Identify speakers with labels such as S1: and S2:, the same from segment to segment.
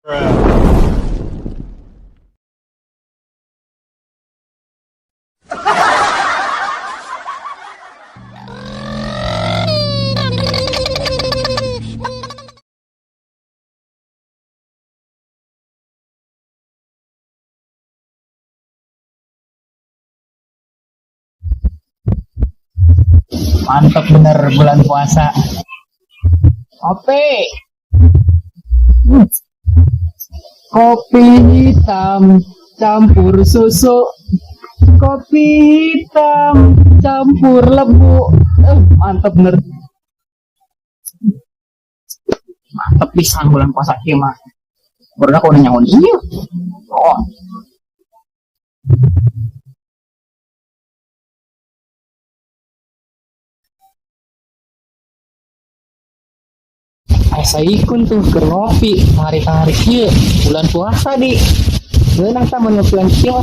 S1: Mantap bener bulan puasa. Kopi. Kopi hitam campur susu. Kopi hitam campur lebu. Mantap bener. Mantap pisan bulan puasa kieu mah. Baru aku nyaho ieu. Oh. Asa ikun tuh keur ngopi, tarik-tarik ieu bulan puasa di. Ngeunah tah mun ngopian kieu.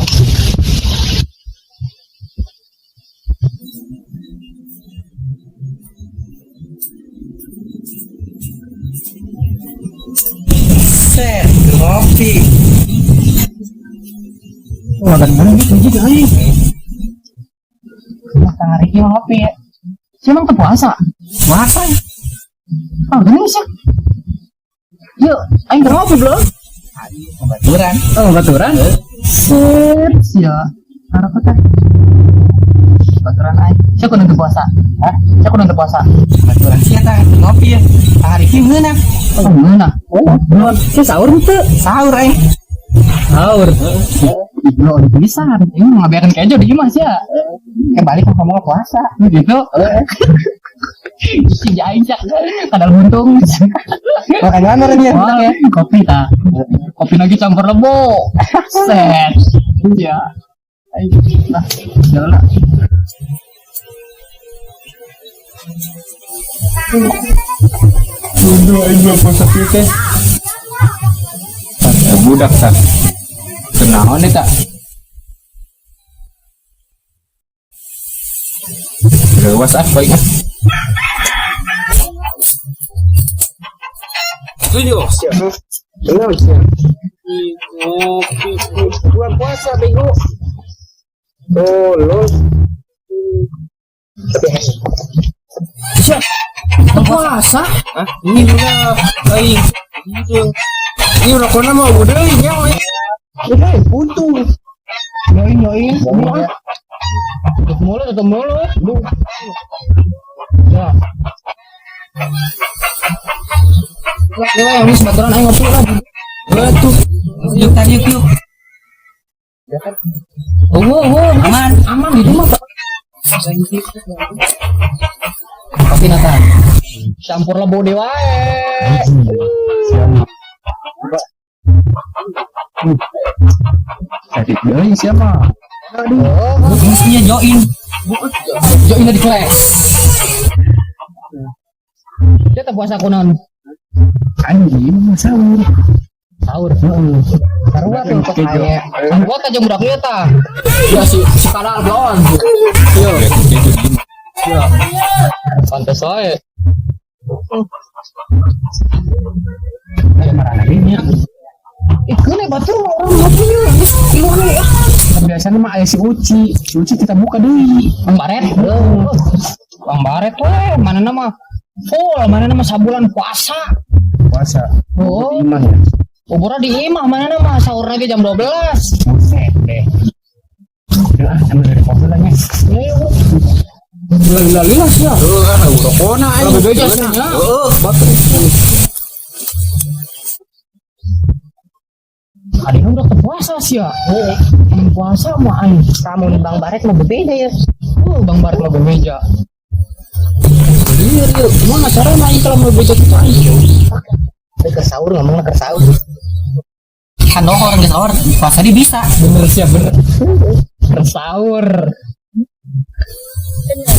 S2: Set, ngopi.
S1: Makan mana gitu juga aing. Nah, tarik ieu ngopi ya. Siapa teu puasa?
S2: Puasa ya?
S1: Ah, gini sih. Yuk, aing keur ngopi belum?
S2: Baturan.
S1: Oh, baturan. Set, ya. Arah kota. Baturan aing. Siapa kudu puasa? Hah? Siapa kudu puasa?
S2: Baturan sih eta ngopi ya. Tarik ieu ngeunah.
S1: Oh, ngeunah. Oh, belum. Si sahur henteu?
S2: Sahur aing.
S1: Sahur. Belum bisa. Ini ngabiarkan kejo di imah sih ya. Kayak balik ngomong puasa gitu. Si aing cak kadal buntung.
S2: Makan mana dia?
S1: Wah, kopi ta. Kopi lagi campur lebo. Set. Ya. Ayo, nah, jalan lah.
S3: Aduh, aing belum puasa kieu teh. Budak tah. Kenaon eta? Leuwas ah baik ah.
S2: Setuju.
S4: Belum sih. Ngopi bulan puasa bego. Tolol. Tapi
S2: Siap. Puasa? Hah? Ini udah aing. Gitu. Ini rokokna mah udah nya we.
S4: udah buntung.
S1: Yoin, yoin. Tutup mulut, tutup mulut. Ya. Ya, yang ini sebaturan aing ngopi lah.
S2: Betul. Yuk tadi yuk yuk.
S1: Oh, oh,
S2: Aman.
S1: Aman di rumah, Pak. Kopi nata. Campur lebo deui wae.
S3: Jadi deui siapa?
S1: Aduh.
S2: Mestinya join.
S1: Join di kelas. Dia teh puasa kunaon?
S3: Aing mah sahur.
S1: Sahur.
S3: Heeh.
S1: Sarua tuh
S3: Kejo.
S1: Sarua teh jeung budak ieu tah. Ya si si kadal blon. Yo. Ya. Pantes wae.
S3: Aya marana deui nya.
S1: Ih, keun batur mah urang ngopi yeuh. Geus iluh we ah.
S3: Biasanya mah aya si Uci. Si Uci kita buka deui.
S1: Bang Baret. Bang Baret we, mana nama full, mana nama sabulan puasa.
S3: Puasa.
S1: Oh.
S3: Di imah ya.
S1: Uburna di imah mana nama sahur lagi jam 12.
S3: Buset deh. Udah ah, ambil dari kopi lah nya.
S1: Ya, ya. Lila lila sih ya.
S2: Heeh, ah rokona aing.
S1: Bebeja sih nya.
S2: Heeh.
S1: Ada yang udah puasa sih ya. Oh, yang puasa mah aing.
S4: Kamu Bang Baret mau berbeda ya.
S1: Oh, Bang Baret mah bebeja. Iya, iya. Gimana caranya aing kalau mau bebeja kita aing?
S4: Ke sahur ngomongnya ke sahur.
S2: Kan lohor geus sahur, puasa di bisa.
S1: Bener sih, bener. Bersahur.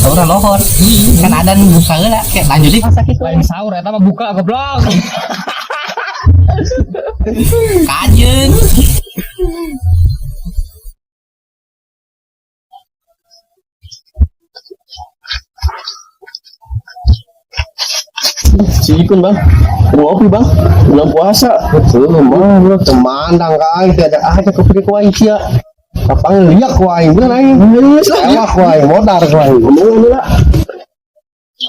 S2: Sahur lohor. Kan ada nu buka heula, kayak lanjut deui.
S4: Masa gitu.
S1: Lain sahur eta mah buka goblok.
S2: Kajeun.
S3: Si Ikun bang, ngopi bang, bulan puasa.
S4: Betul, mah lu temandang ka aing teh ada aja kopi ku aing sia. Kapang liak ku aing bener aing.
S3: Geus lah.
S4: Ewak ku aing, modar ku aing.
S3: Ngomong lah.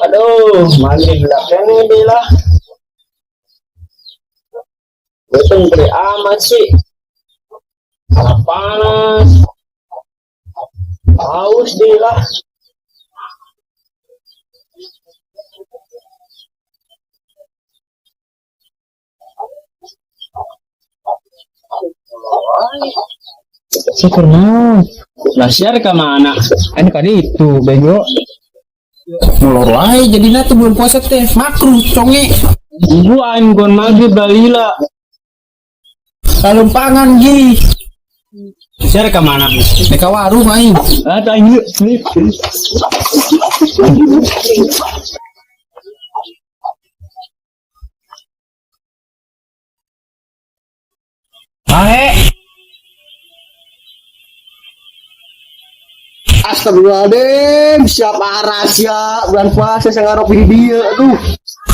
S2: Aduh, mandi belakang ini lah. Beteng beri amat sih. Panas. Haus deh lah.
S1: Syukur naon.
S2: Lah siar ke mana?
S1: Ini kali itu bego.
S2: Molor wae jadina tuh belum puasa teh. Makruh conge. Gua aing gon maghrib balila. Kalumpangan gi. Siar ke mana? Ka warung aing. Ah, tah ieu. Bae.
S4: Astagfirullahaladzim, siapa arah sia bulan puasa saya ngaropi di dia aduh.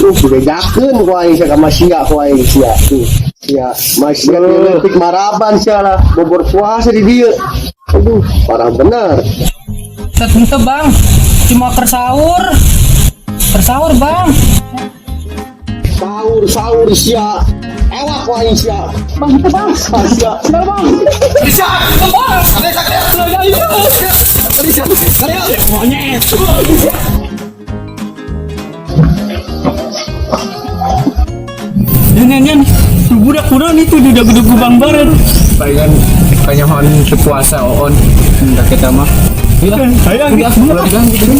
S4: Tuh bebejakeun ku aing sia ka sia ku aing sia. Tuh, sia masih leutik maraban sia lah bobor puasa di dia. Aduh, parah bener.
S1: Tetep bang, cuma kersahur. Kersahur bang.
S4: Sahur sahur sia. Ewak ku aing sia.
S1: Bang itu bang.
S4: Sia.
S1: Bang.
S2: Monyet. Yan yan yan. Tuh budak kurang itu di dagu-dagu Bang Baret.
S1: Palingan panyohon teu puasa oon. Enggak kita mah. Iya,
S2: Hayang
S1: udah, udah, gitu.